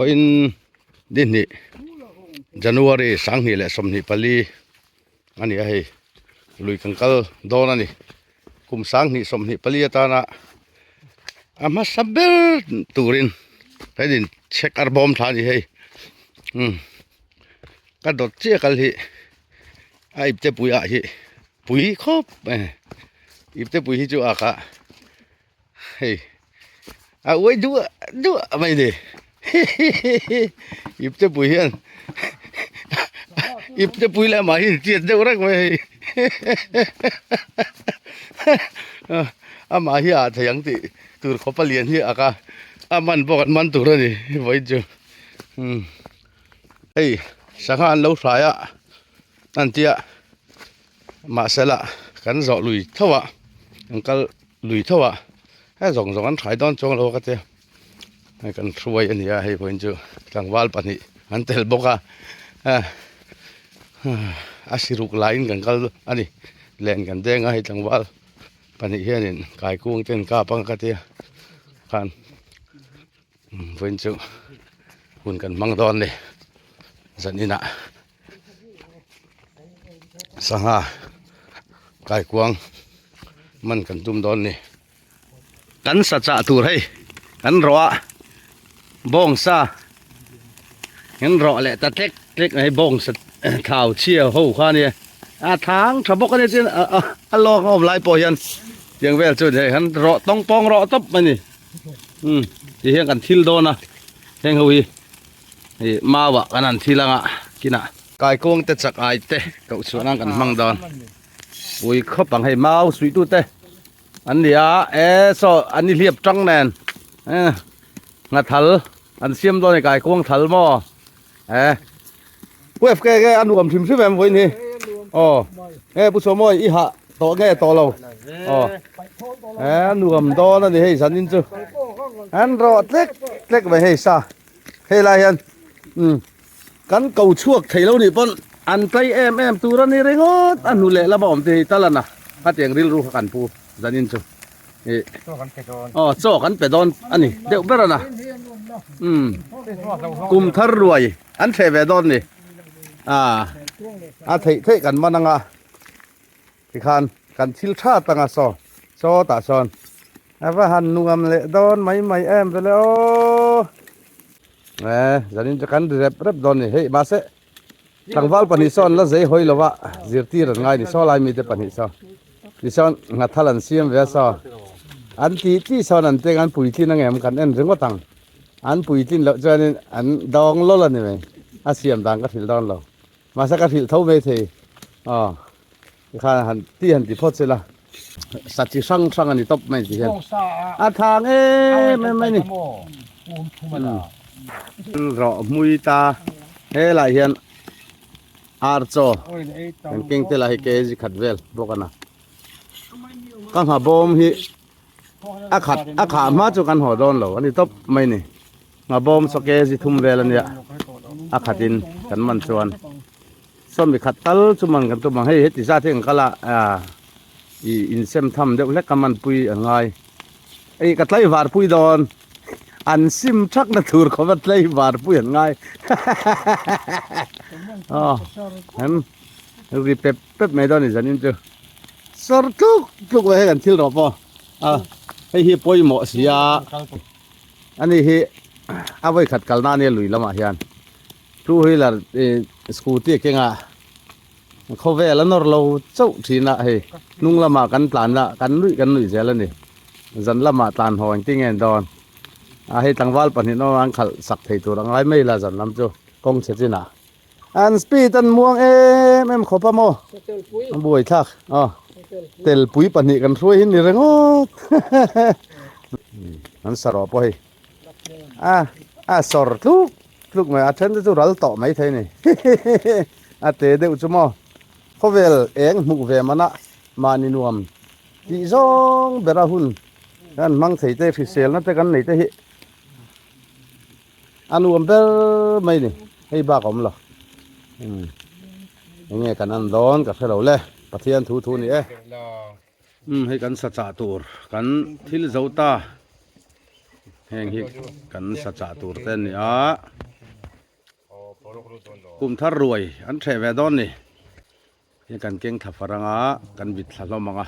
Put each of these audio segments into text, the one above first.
Vawiin ni hnih January 2024 a ni a hei lui kan kal dawn a ni kum 2024 atana a hmasa ber turin kan in check ar bawm thla a ni hei umm ka dawt chiah kal hi a ipte pui ah hi pui khawp mai ipte pui hi chu a kah. Hei a uai duah duah mai ni ipte pui hian ipte pui leh amah hi inchiat deuh reng mai hei amah hi a ah thei ang tih tur khawpa lian hi a ka a man pawh kan man tur a ni vawiin chu umm hei sangha an lo hrai a an tia mahsela kan zawh lui tho a kan kal. Lui tho ah he zawng zawng an hrai dawn chuang lo a ka tia hei kan hruai a ni a hei pawhin chu tlangval pahnih an tel bawk a a siruk laiin kan kal a ni len kan deng a hei tlangval pahnih hianin kaikung te an kap ang ka tia khan vawiin chu hun kan hmang dawn a ni zaninah. Sangha kaikuang man kan tum dawn ni. Kan sa chah tur hei kan rawh a bawngsa kan rawh leh ta tlek tlek mai bawngsa thau chhia ho kha ania a thang tha bawk ania chuan a lawk a awm lai pawh hian tiang vel chu hei han rawh tawng pawng rawh tawp mai ni umm ti hian kan thil dawn a heng ho hi. Hei mau ah kan han thil anga kinah kaikuang te chak ai te koh chhuah nan kan hmang dawn ui khawp ang hei mau suih tu te an ni a e saw an ni hliap tang nen e nghathal an siam dawn a ni kaikuang thal maw e pu fk nge a nuam hrim hrim em vawiin hi aw nge pu sawmawi i hah tawh nge tawh lo aw e a nuam dawn a ni hei zanin chu an rawh tlek tlek mai hei sa. Hei lai hian umm kan ko chhuak thei lo nih pawn an tlai em em tur a ni ringawt a hnu leh lama awm te hi tal a na hetiang rilru kha kan pu zanin chu ih aw chaw kan pe dawn a ni deuh ber a na umm kum thar ruai an thleh ve dawn ni a a theih theih kan man anga tikhan kan thil tha tanga saw saw tah sawn. A va han nuam leh dawn mai mai em vele aw. E zanin chu kan ri rep rep dawn ni hei mahse tlangval pahnih sawn la zei hawi lova zirtir an ngai ni saw lai mite pahnih saw tichuan nghathal an siam ve a saw an tih tih sawn an teng an puitlin ang em kan en ringawt ang an puitlin loh chuanin an dawng lawlh a ni mai a siam dan ka hrilh dawn lo mahse ka hrilh tho mai thei aw. Tikhan han ti han ti phawt sela sa chi hrang hrang a ni tawp mai ti hian a thang em em mai ni rawh hmui ta helai hian ar chaw kan keng te lah hi kg khat vel bawk a na ka ngha bawm hi a khat a khah hma chu kan haw dawn lo a ni tawp mai ni ngha bawm saw kg thum vel a nia a khatin kan man chuan. Sawmi khat tal chu man kan tum ang hei heti zat hi kan kal a ah ih insem tham deuh hlek a man pui an ngai ih ka tlaivar pui dawn an sim thak na tur khawp a tlaivar pui an ngai aw hem ri pep pep mai dawn a ni zanin chu sawr tluk tluk mai hei kan thil rawh pawh a hei hi pawimawh si a ani hi a vawikhat kalna ania lui lamah hian. Two wheeler ih scooty kengah khawvel a nawr lo chauh thin a hei hnung lamah kan tlan a kan nuih kan nuih zel a ni zan lamah tlan haw engtin nge an dawn a hei tlangval pahnih nawm an khalh sak thei tur a ngai mai la zan lam chu kawng chhe chinah an speed an muang em em khawp a maw a buai thlak aw telpui pahnih kan hruai hi ni ringawt an sa rawh pawh hei a a sawr tluk. Tluk mai a then te chu ral tawh mai thei ni a te deuh chu maw khawvel eng hmuh ve mana mahni nuam tih zawng bera hun kan hmang thei te hriselna te kan nei te hi a nuam ber mai ni hei bak a awm lo umm enge kan en dawn ka hre lo le Pathian thu thu ni e umm hei kan sa chah tur kan thil zo ta. Heng hi kan sa chah tur te a ni a. Kum thar ruai an hreh ve dawn ni. Hi kan keng thla far anga kan vit thla hlawm anga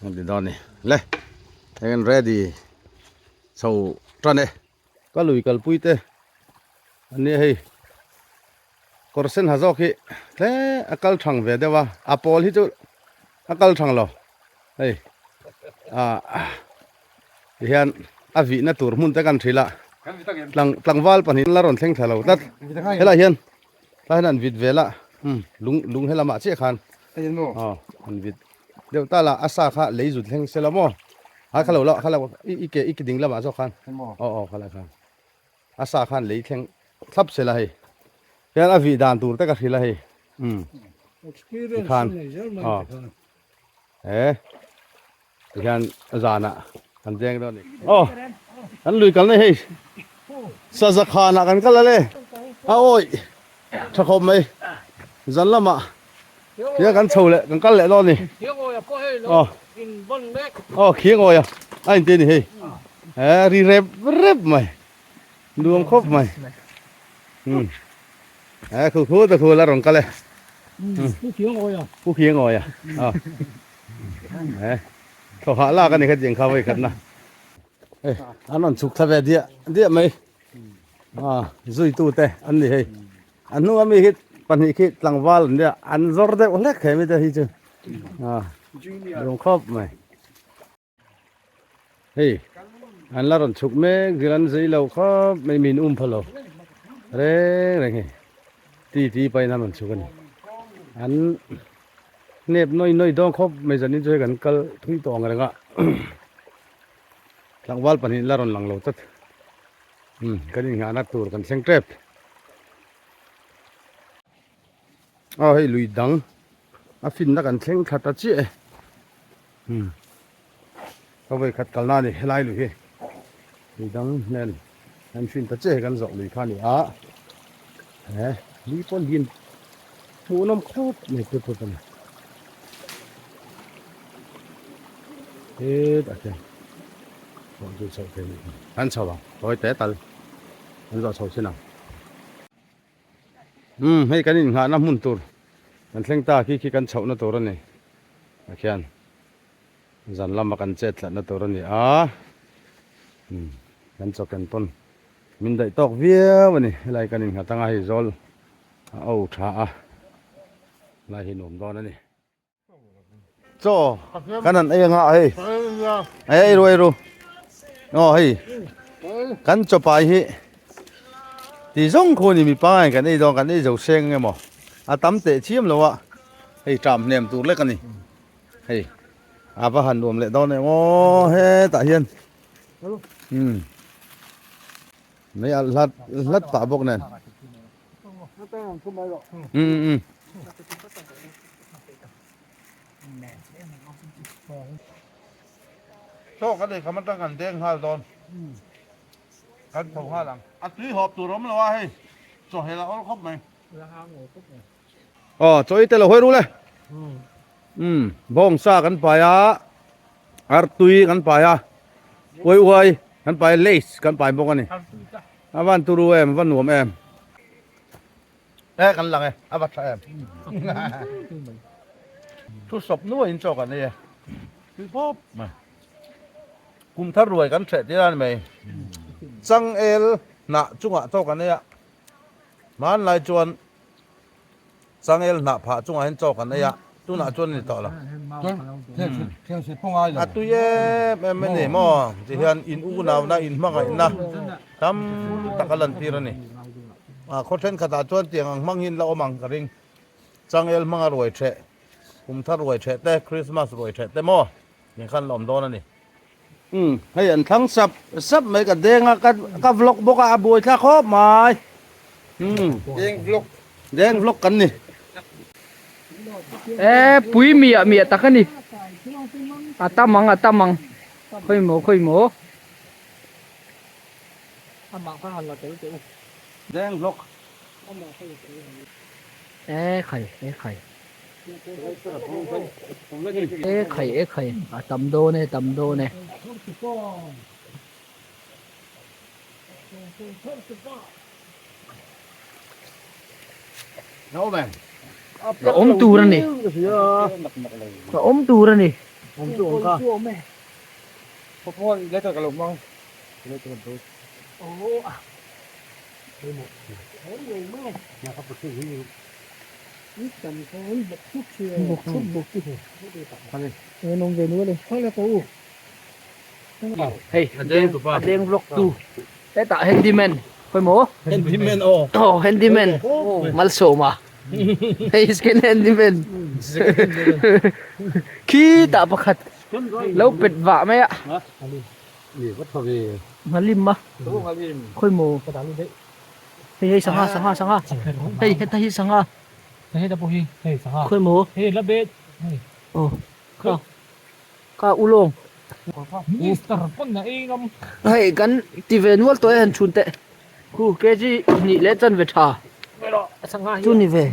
an ti dawn ni. Le heng an ready chho tan e. Ka lui kalpui te an nia hei. Kawr sen ha zawk hi tle a kal thang ve deuh a, a pawl hi chu a kal thang lo hei ah tihian a vihna tur hmun te kan hrilh a tlang tlangval pahnih la rawn thleng thla lo tlat helai hian tlai hian an vit vel a lung lung helamah chiah khan aw an vit deuh tal a a sa kha lei zut thleng se la maw ha kha lo la kha lo i ke i ke ding lamah zawk khan aw aw khalai khan. A sa khan lei thleng thlap se la hei. Hian a vih dan tur te ka hrilh a hei. Umm. Tikhan. Aw. He. Tikhian zanah kan deng dawn ni. Aw. Kan lui kal nei hei. Saza khanah kan kal a le. A awi. Tha khawp mai. Zan lamah hian kan chho leh kan kal leh dawn ni. Aw. Aw khiang awi a. A inti a ni hei. He ri rep rep mai. Nuam khawp mai. Um. He khu khu ta khu la rawn kal e. Pu khiang awi a. Pu khiang awi a. Aw. He. Thawhah lak a ni kha tiang kha vawi khat na. Hei an rawn chhuk thla ve diah diah mai. A zuitu te an ni hei. A hnunga mi hi pahnih khi tlangval an nia an zawr deuh hlek he mi te hi chu. A lung khawp mai. Hei an la rawn chhuk mek zir an zei lo khawp mai min um pha lo reng reng hei ti ti pahin an rawn chhuk a ni. An hnep nawi nawi dawn khawp mai zanin chu hei kan kal thui tawh ang reng a. Tlangval pahnih la rawn lang lo tlat. Umm kan inghahna tur kan thleng tep. Aw hei lui dang a finna kan thleng thla ta chiah e. Umm ka vawi khat kalna a ni helai lui hi. Lui dang nen kan fin ta chiah e kan zawh lui kha a ni a. He lui pawn hian hmuhnawm khawp mai pep pep a ni. Hetah khian pawh chu chhoh theih anih hi. Kan chho ang tawi te tal kan zawh chho chin ang. Umm hei kan inghahna hmun tur kan thleng ta khi khi kan chhohna tur a ni ah khian zan lama kan chet tlatna tur a ni a umm kan chaw ken pawn min daih tawk viau a ni helai kan innghat anga hei zawl a o tha a lai hi nuam dawn a ni. Chaw kan han ei anga hei ei ru ei ru aw hei kan chaw pai hi ti zawng khu ni mi pangai kan ei dawn kan ei zo seng emaw a tam teh chiam lo a hei tram hnem tur lek a ni hei a va han nuam leh dawn em aw hetah hian umm mei alh hlat hlat pah bawk nen. Um um Chaw kan ei kham atang kan deng nghal dawn. Kan tho nghal ang. A tui hawp tur awm lo a hei. Chaw hel a awl khawp mai. Aw chaw i te lo hawi ru le. Um bawngsa kan pai a. Artui kan pai a. Uai uai kan pai a lace kan pai bawk a ni. A van turu em, a va nuam em. E kan lang e, a va tha em. Thu sawp nuai in chaw kan ei e. Tui pawp mai. Kum thar ruai kan hreh tir a ni mai. Changel hnah chungah chaw kan ei a. Hmanlai chuan Changel hnah phah chungah hian chaw kan ei a, tunah chuan a ni tawh lo. A tui em em a ni maw? Tihian in unauna, in hmangaihna tam tak a lantir a ni. A khaw thenkhatah chuan tiang ang hmang hi an la awm ang ka ring. Changel hmanga ruai theh, kum thar ruai theh te, Christmas ruai theh te maw? Tiang khan an la awm dawn a ni. Umm hei an thlang sap sap mai ka deng a ka ka vlog bawk a a buai thlak khawp mai umm deng vlog deng vlog kan ni. E pui miah miah tak a ni a tam ang a tam ang khawi maw khawi maw deng vlog e khai e khai. E khai e khai a tam dawn e tam dawn e. A awm tur a ni. A awm tur a ni. Hei a deng vlog tu hetah handyman khawimaw handyman aw aw handyman malsawma hei skin handyman khitah pakhat lo pet vah mai a nghalim a khawimaw hei hei sangha sangha sangha hei heta hi sangha khawimaw aw kha Ka ulawng. Minister pawn a ei ngam. Hei kan ti ve nual tawh e han chhun teh. Khu kg hnih leh chanve tha. Chu ni ve.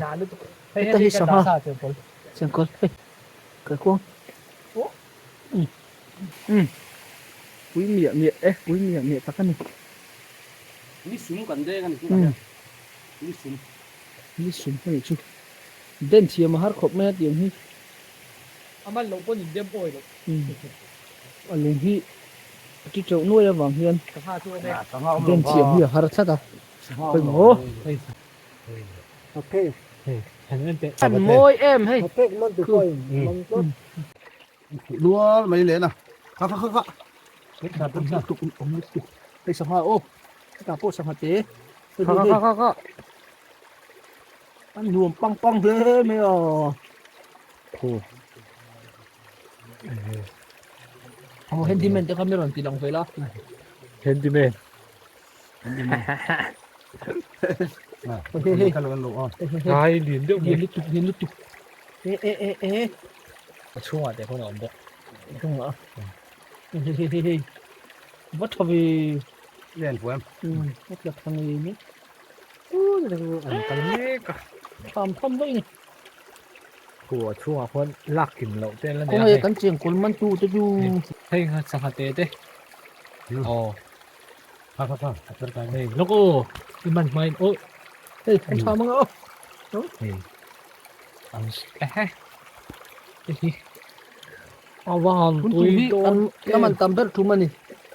Heta hi sangha. Chengkawl hei kaikuang. Umm. Pui miah miah e pui miah miah tak a ni. Ni sum kan deng a ni tunah hian. Ni sum. Ni sum a nih chu. Den thiam a har khawp mai a tiang hi. A man loh pawn in dem awi loh. A lung hi a ti teuh nuai avang hian den thiam hi a har tlat a. Pawimawh. An mawi em hei. Lual mai leh na. Kha kha kha kha. Hei sangha aw. Hetah pawh sangha te. Kha kha kha kha. A nuam pang pang hle mai a. Khaw. Aw handyman te kha mi rawn ti lang ve la. Handyman. Ngai lian deuh mai. Lian lutuk lian lutuk. E e e e. A chhungah te khawn a awm bawk. A chhungah. Hei hei hei hei. Va tha ve. Lian fu em. A tla tha ngei mai. An kal mek a. Tham tham daih ni. Khu a chhungah khuan lak kim loh te an la nei a. Khawnge kan chengkawl man tu te chu. Hei sangha te te. Aw. Kha kha kha a tar kai hei lawk aw i man hma in aw. Hei an tha mang aw. Hei. Ang ehe. Hei. A van tui dawn. Ka man tam ber thum a ni.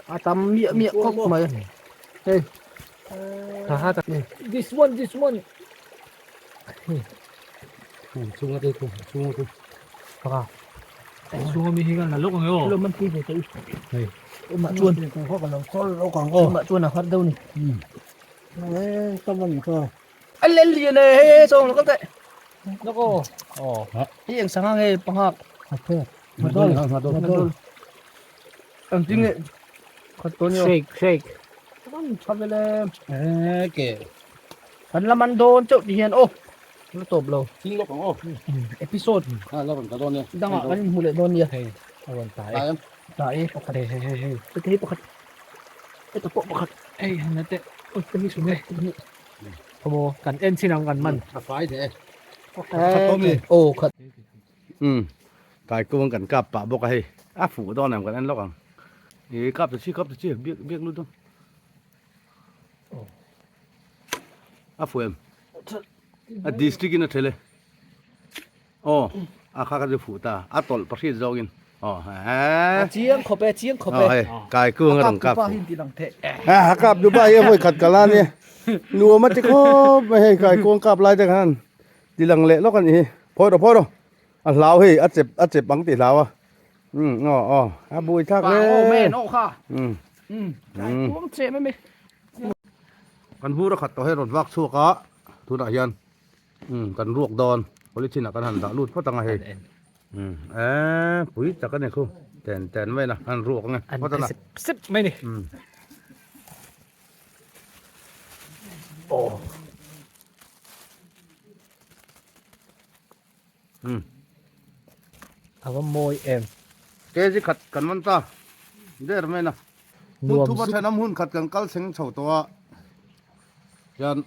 A tam miah miah khawp mai. Hei. This one, this one. Chunga te khu, chunga khu. Paka. Chunga mi hi kan la lok ang aw. Lo man pui ve te. Hei. Ma chuan ku kha kan lo khol lo kang aw. Ma chuan a har deuh ni. Eh, kaman ka. Al al lian e he song lo ka te. Lok aw. Oh. Hi ang sanga nge pangak. Okay. Madol, madol. Madol. Ang tinge. Khat to ni. Shake, shake. Kan tha vele. Eh, ke. Kan la man dawn chauh ti hian aw. La tawp lo. Thing lawk ang aw. Episode. Ha, la rawn ta dawn nia. Dangah kan inhmu leh dawn nia. Hei, a rawn ta e. Ta em? Ta e, pakhat. Hei, hei, hei, hei. Hei pakhat. Heta pawh pakhat. Hei, han la teh. Oi, ka hi sum e. Khawmaw, kan en chin ang kan man. A fai teh e. Khat awm ni. Aw, khat. Umm Kaikung kan kap pah bawk a hei a fuh dawn em kan en lawk ang ih kap ta chi kap ta chi biak biak lut dawn a fuh em a district in a thel e aw a kha kha chu fuh ta a tawlh pahriat zawk in aw a chiang khawp e chiang khawp e hei Kaikung a rawn kap fuh a kap dupa hi a vawi khat ka la nia nuam a ti khawp mai hei Kaikung kap lai te khan Ti lang leh lawk a nih hi. Phawi rawh phawi rawh. A hlau hei a chep a chep ang tih hlau a. Umm aw aw a bui thlak hle. Pang aw men aw kha. Umm. Umm tlai kuang che mai mai. Kan hur a khat tawh hei rawn vak chhuak a tunah hian umm kan ruak dawn polythene ah kan han dah lut phawt ang a hei. Umm eee pui tak a ni khu ten ten mai na han ruak ang e phawt a na. An sep sep mai ni. Umm. Aw. Hmm. A va mawi em. Kg khat kan man ta. Der mai na. Hun thuma thenawm hun khat kan kal thleng chho tawh a. Hian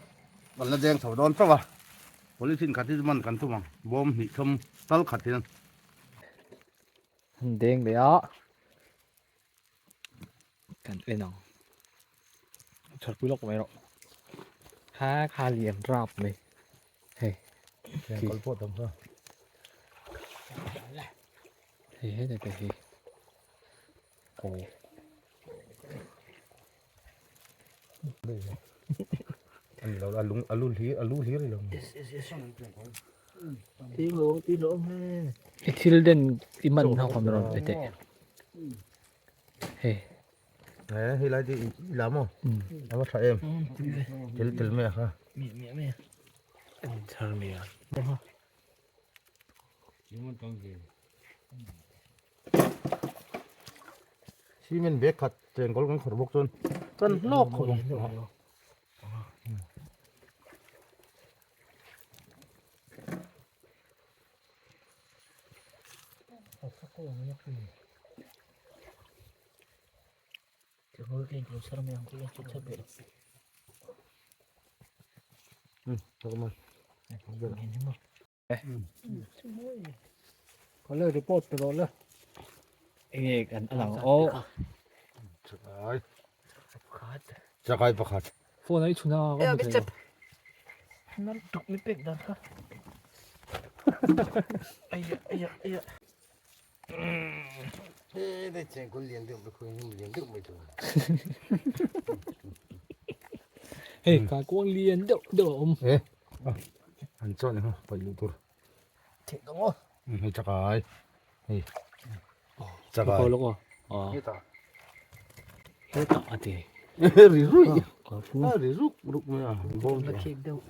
kan la deng chho dawn chauh a. Polythene khat hi chu man kan tum ang. Bawm hnih thum tal khat hian. An deng leh a. Kan en ang. Chharpui lawk mai rawh. Kha kha lian rap mai. Hei. Kal pawh tam kha. Hei hei te hi. Aw. Ani lo a lung a lu hlir a lu hlir lo. Yes yes yes. Ti lo ti lo he. I thil den i man ho kam rawn pe teh. Hei. Eh hei lai te i la maw? A va tha em. Tel tel mai a kha. Miah miah mai a. An chhar mai a. Cement bag khat chengkawl kan khawrh bawk chuan kan hlawk khawp ang. Khaw report pe rawh le. Enge kan alang aw. Chakai. Chakai pakhat. Phone ai chhuna ka hmu thei lo. Nan tuk mi pek dan kha. Aya aya aya. He chengkawl lian deuh mai khawi lian deuh mai tur. Hei kaikuang lian deuh deuh a awm. E an chuan eng paih luh tur. Theih dang aw. Hei chakai. Hei chakai. Lawk lawk aw. Hetah. Hetah a ti. Ri ruih. A ri ruk ruk mai a. Bawm La khek deuh.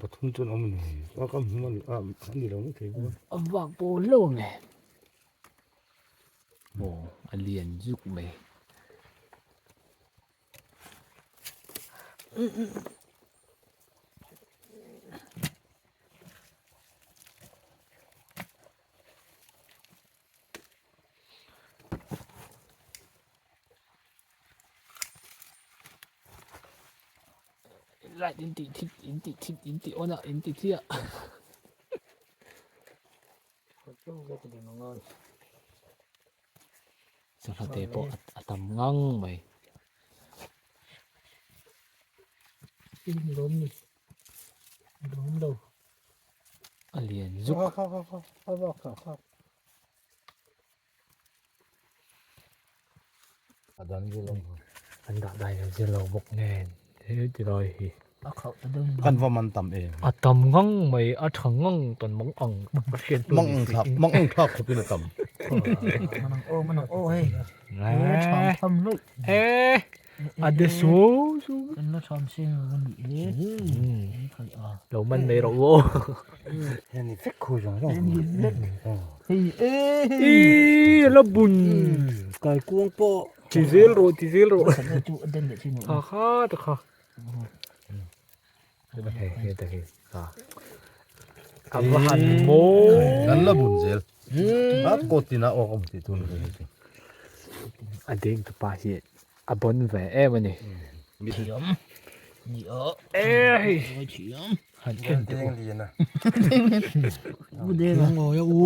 Pathum chuan awm a ni. A ka hmu a ni a a ni lo mai thei bawk a. A vak pawh hlauh ang e. Aw a lian zuk mai. Light in tih thip in tih thip in tih on a in ti chiah sangha te pawh a tam ngang mai a lian zuk. An dah dai lo zir lo bawk nen he ti lai hi kan va man tam em a tam ngang mai a tha ngang kan mang ang ka hriat mang ang thlak mang ang thlak khawpin a tam manang aw manang aw hei tham tham lui e a de su su kan la tham sing kan ni e khai a lo man mai rawh u aw heni vek khawi zawng zawng hei e i la bun Kaikuang pawh ti zel rawh ti zel rawh chu a den leh chin ha kha ta kha hei hei ta hi ha a va han mawi kan la bun zel a kawt tina awk awm tih tur ni a deng tu pa hi a bon ve em a ni thiam ni a e hei thiam han en teh u u deng a ngawi a u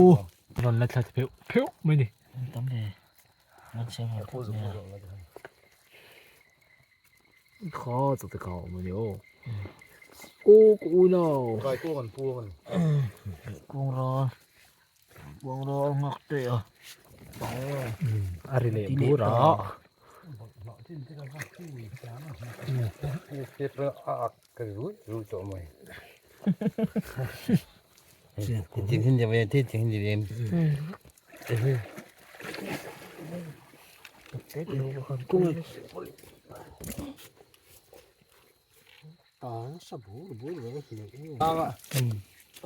rawn la thla pheuh pheuh mai ni tam ve man siam ha kha chu te kha awm a ni aw u ka u nau kai kuang an puang a ni kuang ral kuang ral ngak te a a ri leh bur a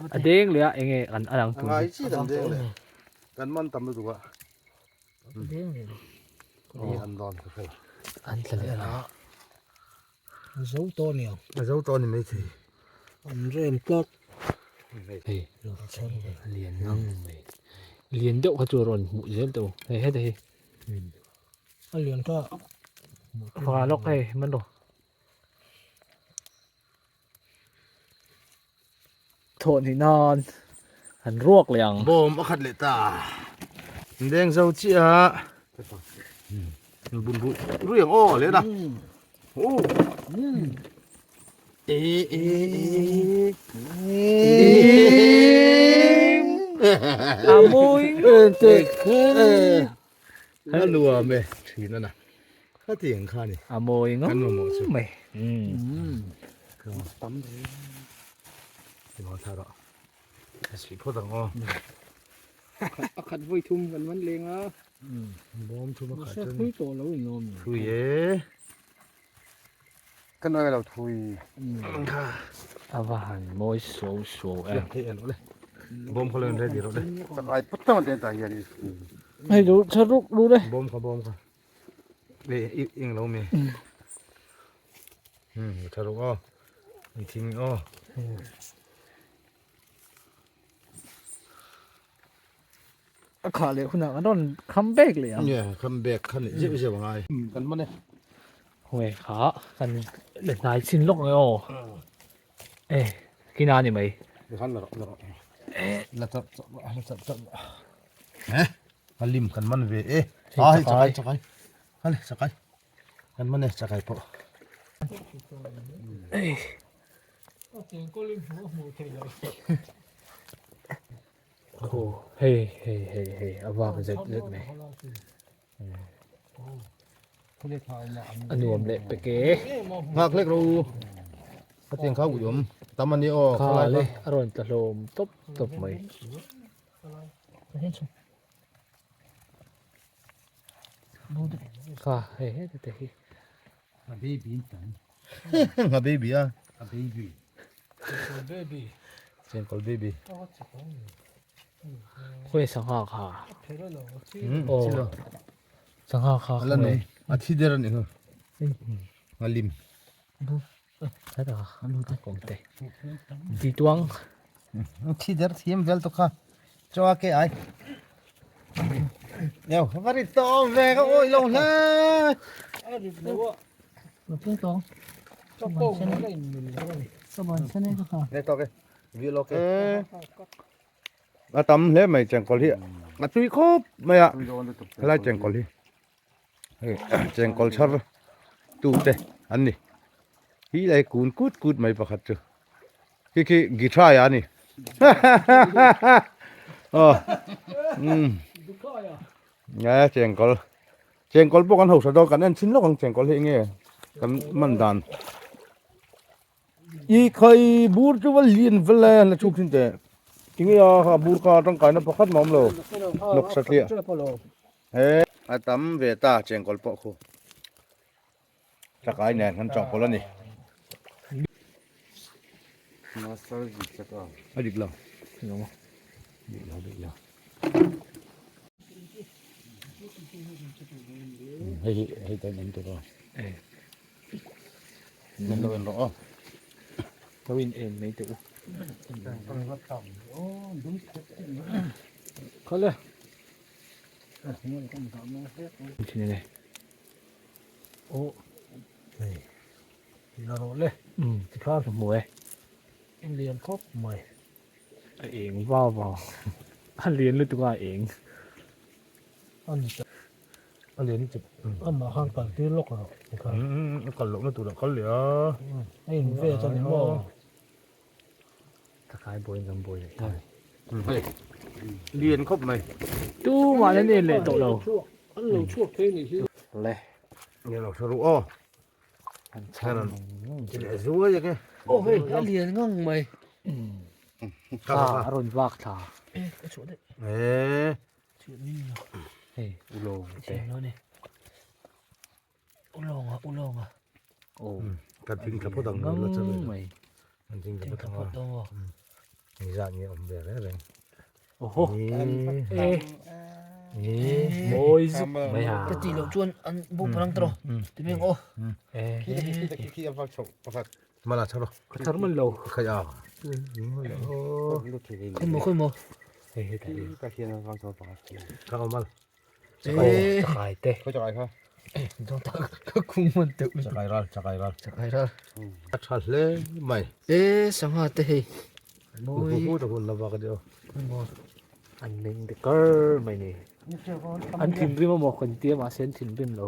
A deng leh a enge an a lang tur ngai chi dan deng leh kan man tam lutuk a ni an dawn ka hre an tla leh a zo tawh ni ang a zo tawh ni mai thei an rem tlat hei lian ngang mai lian deuh kha chu rawn hmuh zel tawh hei heta hi a lian kha Faka lawk hei man rawh Thawh hnih nan an ruak leh ang. Bawm a khat leh ta. Deng zo chiah. Bun ru ru ang aw le na. Ô. Ê ê ê. A mawi te A nuam e thin a na. Khatiang kha ni. A mawi ngawt Kan mamawh chu. mai. Tam hle. Ti maw thla rawh. A sih phawt ang aw. A khat vawi thum kan man leng a. Bawm thum a khat chuan. Thui tawh lo in awm. Thui e. Ka nuai lo thui. A va han mawi suau suau em. Hei en rawh le. Bawm kha lo in ready rawh le. Chakai put tawng ten tah hian. Hei lu tha ruk lu le. Bawm kha bawm kha. Le i eng lo mi. Tha ruk aw. I thing aw. A khah leh hunah kan rawn come back leh ang. Yeah, come back kha ni zeuh zeuh angai. Kan man e. Hawei kha kan la hnai chin lawk ang e aw. E kina ni mai. Khan la rawh la rawh. La chap chap la chap chap. Eh, a lim kan man ve e. A hei chakai chakai. Hale chakai. Kan man e chakai pawh. Ei. Aw hei hei hei hei a vak zet zet mai a nuam leh pek e nghak hlek ro a tiang kha ui awm tam a ni aw kha le a rawn tla hlawm tawp tawp mai kha hei hei te hi a baby in tam a baby a a baby baby chengkawl baby khawi sangha kha aw sangha kha ala nei a thi der ani hu a lim kawmte ti tuang thi der thiam vel to kha cho ke ai Nèo, vắt đi to về các ôi lâu thế. Nè to cái. Vi lo cái. A tam hle mai chengkawl hi a tui khawp mai a helai chengkawl hi hei chengkawl chhar tu te an ni hi lai kun kut kut mai pakhat chu khi khi guitar a ni aw umm nge chengkawl chengkawl pawh kan hausa dawn kan en chhin lawk ang chengkawl hi enge kan man dan I khai bur chu va lian vel e la chhuk thin teh tinge a kha bur kha tangkaina pakhat mah awm lo lawk satliah he a tam ve ta chengkawl pawh khu tlakai nen kan chawhpawlh a ni a dik lo dik lo dik lo hei hi hei tan awm tur a Nên lo en rawh aw. Lo in en mai teh u. Khale. Thin ene. Aw. Hei. La rawh le. Tikha ka hmu e. In lian khawp mai. A eng va va. A lian lutuk a eng. A ni ta. A lian lutuk. Amah khan kal tir lawk rawh tikhan. A kal lohna turah kal leh a. A in vet a ni maw? Thakai bawiin kan bawi leh ta. Hei lian khawp mai. Tumah an en leh tawh lo. An lo chhuak thei ni hi. Le. Nge lo hre ru aw. An chhan leh zuai a ke. Aw hei a lian ngang mai. Kha a rawn vak thla. E ka chhuah daih. E. Hei ulawng te. Ulawnga ulawnga. Aw. Kan thing thla phawt ang la char mai. Kan thing thla phawt ang. Ni zat nge awm ve reng reng. Oho. E. E. Mawi zuk mai ha. Ka tih loh chuan an bu parang tawh. Ti meng aw. E. Khi khi khi a vak chho pakhat. Mala chho ro. Ka thar man lo. Khai a. Khawi maw khawi maw. Hei hei ta hi. Ka awm al. E. Chakai te. Khawi chakai kha. Dawng tak ka khung man teuh lutuk. Chakai ral chakai ral. Chakai ral. A tha hle mai. E sangha te hei. Mawi. Hu hu hun lova ka deuh. An meng te kar mai ni. An thinrim amaw kan tia mahse an thinrim lo.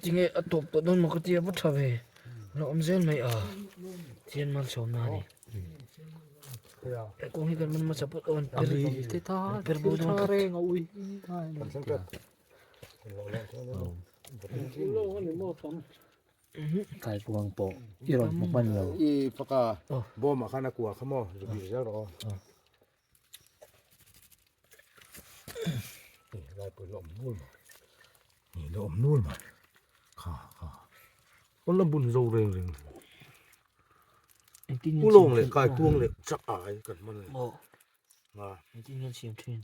Tinge a tawp tawh dawn maw ka tia va tha ve lo awm zel mai a Pathian malsawmna a ni he kawng hi kan man hmasa pawt awn per per bo dawn khat Kai kuang pawh i rawn hmu hman lo. I faka bawm ah khan a kua kha maw zubir zel rawh aw. Lai pawh la awm nul mai. Ni la awm nul mai. Kha kha. Aw la bun zo reng reng. Ulawng leh kai kuang leh chak ai kan hman le. Nga. Engtin nge siam thin?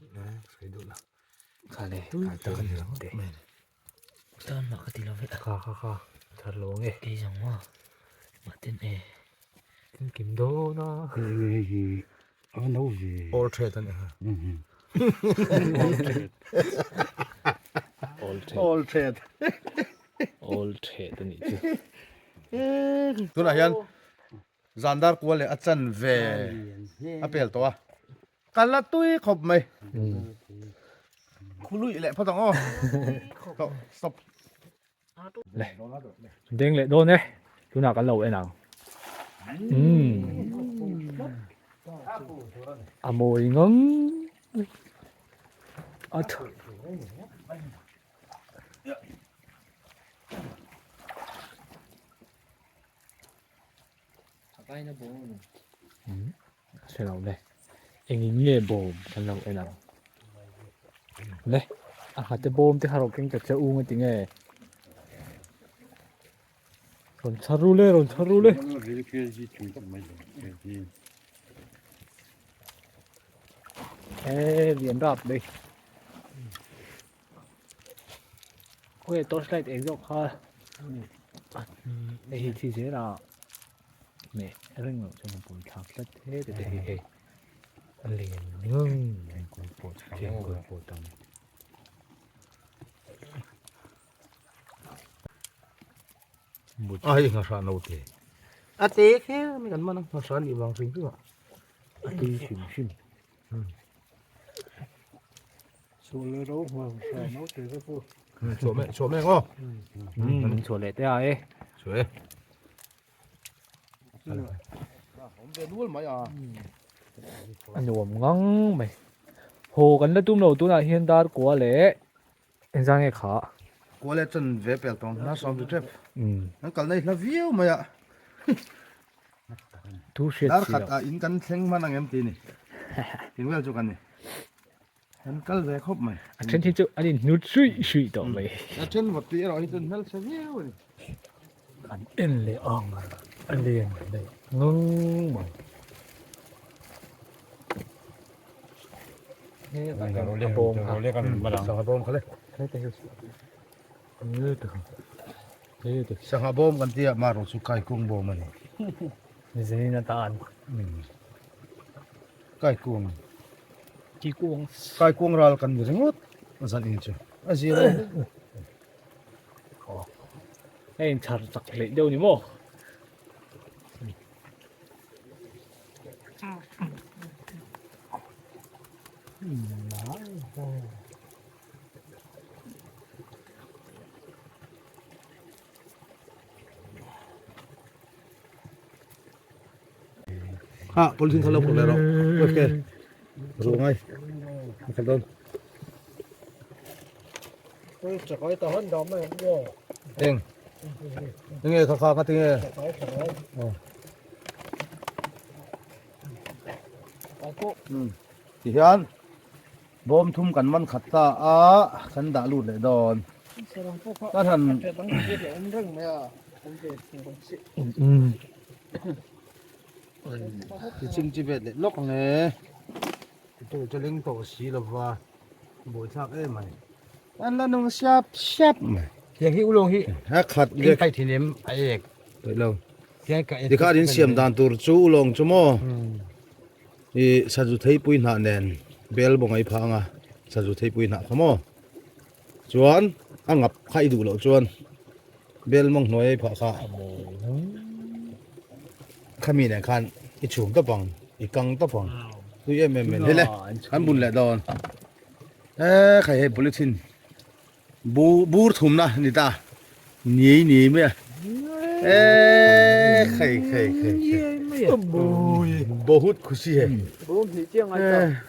Sawi duh la. Kha le kai tak a ni lo te. Tan mah ka ti lo ve. Kha kha kha. Thar lo nge. Kei zawng maw. Mahten e. Tin kim dawn a. Hei hi a no ve. All trade a ni ha. All trade. All trade. All trade a nih chu. Tunah hian Zandar kual leh a chan ve a pel tawh a, ka la tui khawp mai. Khului leh phawt ang aw. Stop. Le. Deng leh dawn e. Tunah kan lo en ang. Umm. A mawi ngang. A tha. Hre lo le engin nge bawm kan lo en ang le a nghate bawm te kha rawh keng ta che u nga tinge rawn chhar ru le rawn chhar ru le. He lian rap mai Khawi torchlight eng zawk kha hei hi thi zel a meh reng loh chuan a pawm thlak tlat he te te hi hei a lian ngang engkawl pawh chu enkawl pawh tam a hei nghahra no te a te kher mai kan man a nghahra nih vang hrim hrim a a tui hrim hrim. Chhuah mek aw. Chhuah leh te a e. Chhuah e. Awm ve nual mai a. A nuam ngang mai. Haw kan la tum lo tunah hian dar kua leh engzah nge kha. Kua leh chan ve pel tawng hna sawm chu tep. An kal na i hla viau mai a. Thu hriat Dar khat ah in kan thleng hman ang em ti ni. Tin vel chu kan ni. Kan kal ve khawp mai. A then hi chu an in hnut suih suih tawh mai. A then vawt tih erawh hi chuan hmel chhe viau a ni. An en leh ang a len leh ngang mai. A bawm kha. Sangha bawm kha le. Sangha bawm kan tia mah erawh chu kaikung bawm a ni. Zin atan. Kaikung. Kikuang. Kaikung ral kan ni ringawt zan in chu. A zir a. Hei in chhar chak leh deuh ni maw? Ha polythene kha lo phawrh leh rawh ok ru ngai a khalh dawn eng enge kha kha nga tinge ti hian Bawm thum kan man khat ta a, kan dah lut leh dawn. Ka han Ti ching chi vet leh lawk ang e. Ti chu leng tawh si lova, buai thlak em mai. An la nung siap siap mai. Tiang hi ulawng hi A khat lek. Kai thin em a ek. Toih lo. Tiang ka Tikhan in siam dan tur chu ulawng chu maw. I sazu theipui hnah nen bel bawng ei phah anga sazu theipui hnah kha maw chuan a ngap kha i duh loh chuan bel mawng hnuai ei phah kha khami nen khan i chhum tawp ang i kang tawp ang tui em em em hei le an bun leh dawn e khai hei polythene bu bur thumna ni ta. Niai niai mai a. Eee khai khai khai khai. Bahut khushi hai.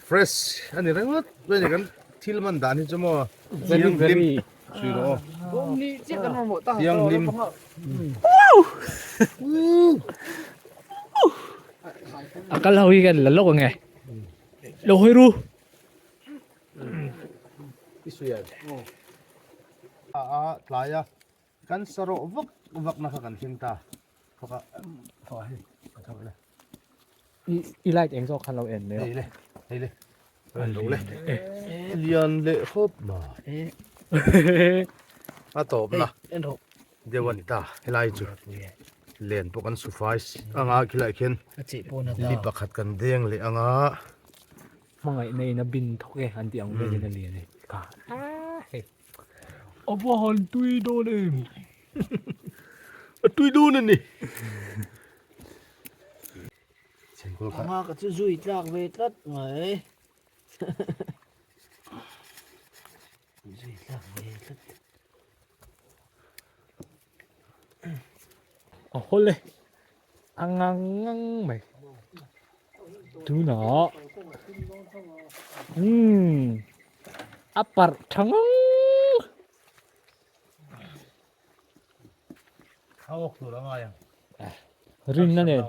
Fresh ani ringawt mai ni kan thil man dan hi chu maw. Thianghlim sui rawh aw. Thianghlim. A kal ho hi kan la lawk ange. Lo hawi ru. I sui a. A tlai a kan sa rawh vak vak na kha kan thleng ta. Thawk a thawk a hei a thawk le. I light eng zawk khan lo en mai Hei le hei le en lo le. Lian leh khawp mai. A tawp na. En rawh. Deuh a ni ta helai chu len pawh kan sufai anga khilai khian li pakhat kan deng leh anga. Hmangaihna in a bin thawk e an tih ang velin a lian e ka hei a va han tui dawn em a tui dawn a ni. Anga ka chu zui tlak ve tlat mai zui tlak ve tlat. A hawl e a ngang ngang mai tunah umm a parh tha ngang. A awk tur a ngai ang. Rinna nen.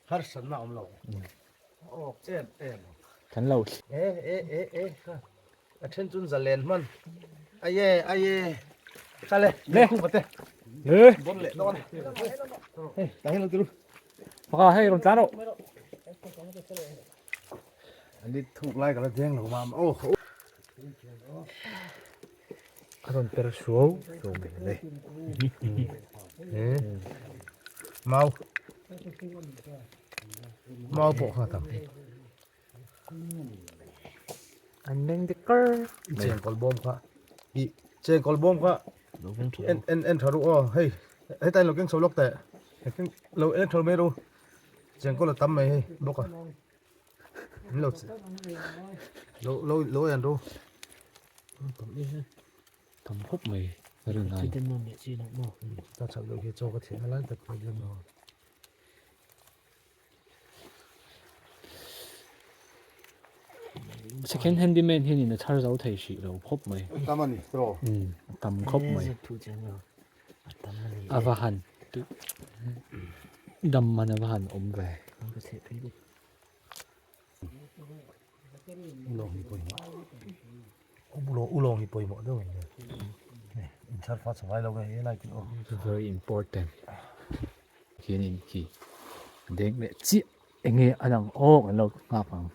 Harsatna awm lo. Awk em em. Kan lo. E e e e kha. A then chun zalen hman. Aye aye. Kale. Le. Khung pate. Le. Bon le don. Hei, ta hin lo tiru. Paka hei ron tlan ro. Ani thuk lai ka la deng lo ma. Oh. A rawn per suau suau mai le. Mau. Mau pawh kha tam. An meng dik kar. Chengkawl bawm kha. I chengkawl bawm kha. En en en tha ru aw hei. Hetain lo keng chho lawk teh. Lo en tha mai ru. Chengkawl a tam mai hei bawk a. Lo lo lo lo en ru. Tam khawp mai rin ai. Ta chak deuh khi chaw ka thian a lai tak problem lo. Second handyman hian in a chhar zo thei hrih lo khawp mai. Tam a ni tawh. A tam khawp mai. A va han dam man a va han awm ve. Ulawng hi pawimawh. Ulawng hi pawimawh deuh ang e. Inchhar fat sa ngai lo nge he lai chu aw. Very important. Khianin khi deng leh chiah enge a lang aw kan lo nghak ang.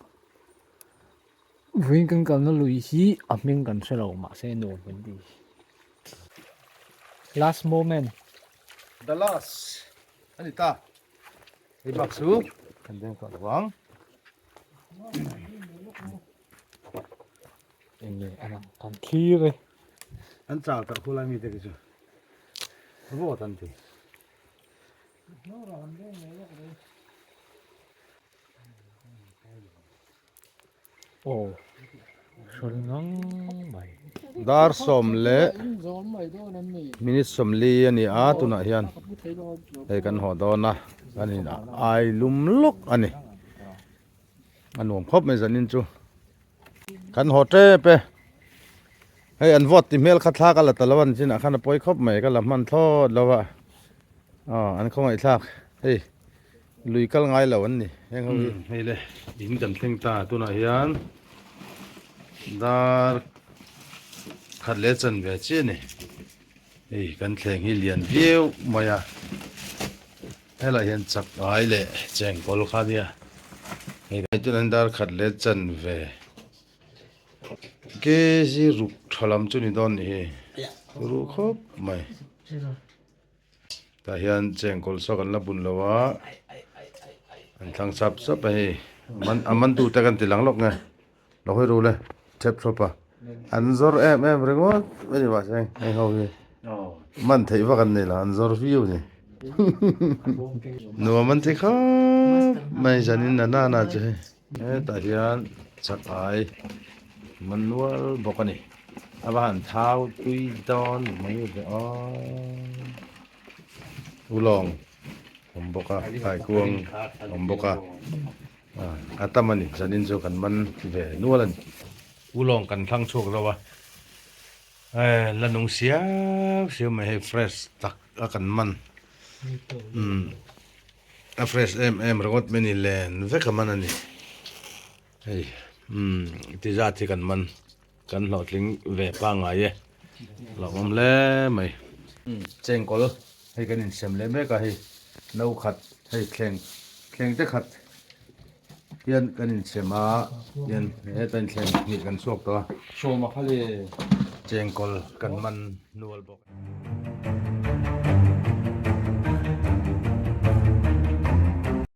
Vawiin kan kalna lui hi a hming kan hre lo mahse nuam kan ti. Last moment. The last a ni ta. Hei bak chu kan deng tawh lo ang. Enge a lang kan thlir e. An chau tak khu lai mi te khi chu vawt an ti. Aw hrawl ngang mai. Dar sawm leh minute sawmli a ni a tunah hian hei kan haw dawn a kan in ai lum lawk a ni a nuam khawp mai zanin chu kan haw tep e hei an vote ti hmel kha thla ka la ta lo a ni chinah khan a pawi khawp mai ka la hman thlawt lo a aw an khawngaih thlak hei. Lui kal ngai lo an ni heng ho hi. Hei le in kan thleng ta tunah hian dar khat leh chan ve chiah a ni hei kan thleng hi lian viau mai a helaiah hian chak ai leh chengkawl kha a nia hei tunah hian dar khat leh chan ve kg ruk tha lam chu ni dawn a ni hi ruh khawp mai. Tah hian chengkawl saw kan la bun lo a an thlang sap sap a hei a man tu te kan ti lang lawk nge lo hawi ru le thep thawp a an zawr em em ringawt a ni mahse heng ho hi man theih vak an nei lo an zawr viau a ni nuam an ti khawp mai zanin na na chu hei hetah hian chakai man nual bawk a ni. A va han thau tui dawn mai ve aw. Ulawng awm bawk a, kaikuang awm bawk a, a tam a ni, zanin chu kan man ve nual a ni. Ulawng kan thlang chhuak zo a, la nung siau siau mai hei fresh tak a kan man, umm a fresh em em ringawt mai a ni len vek a man a ni, hei umm ti zat hi kan man. Kan hlawhtling ve pangngai e, hlauhawm hle mai. Chengkawl hei kan insem leh mek a hei no khat hei thleng thleng te khat hian kan insem a hian heta in thleng hnih kan chhuak tawh a. Chengkawl kan man nual bawk.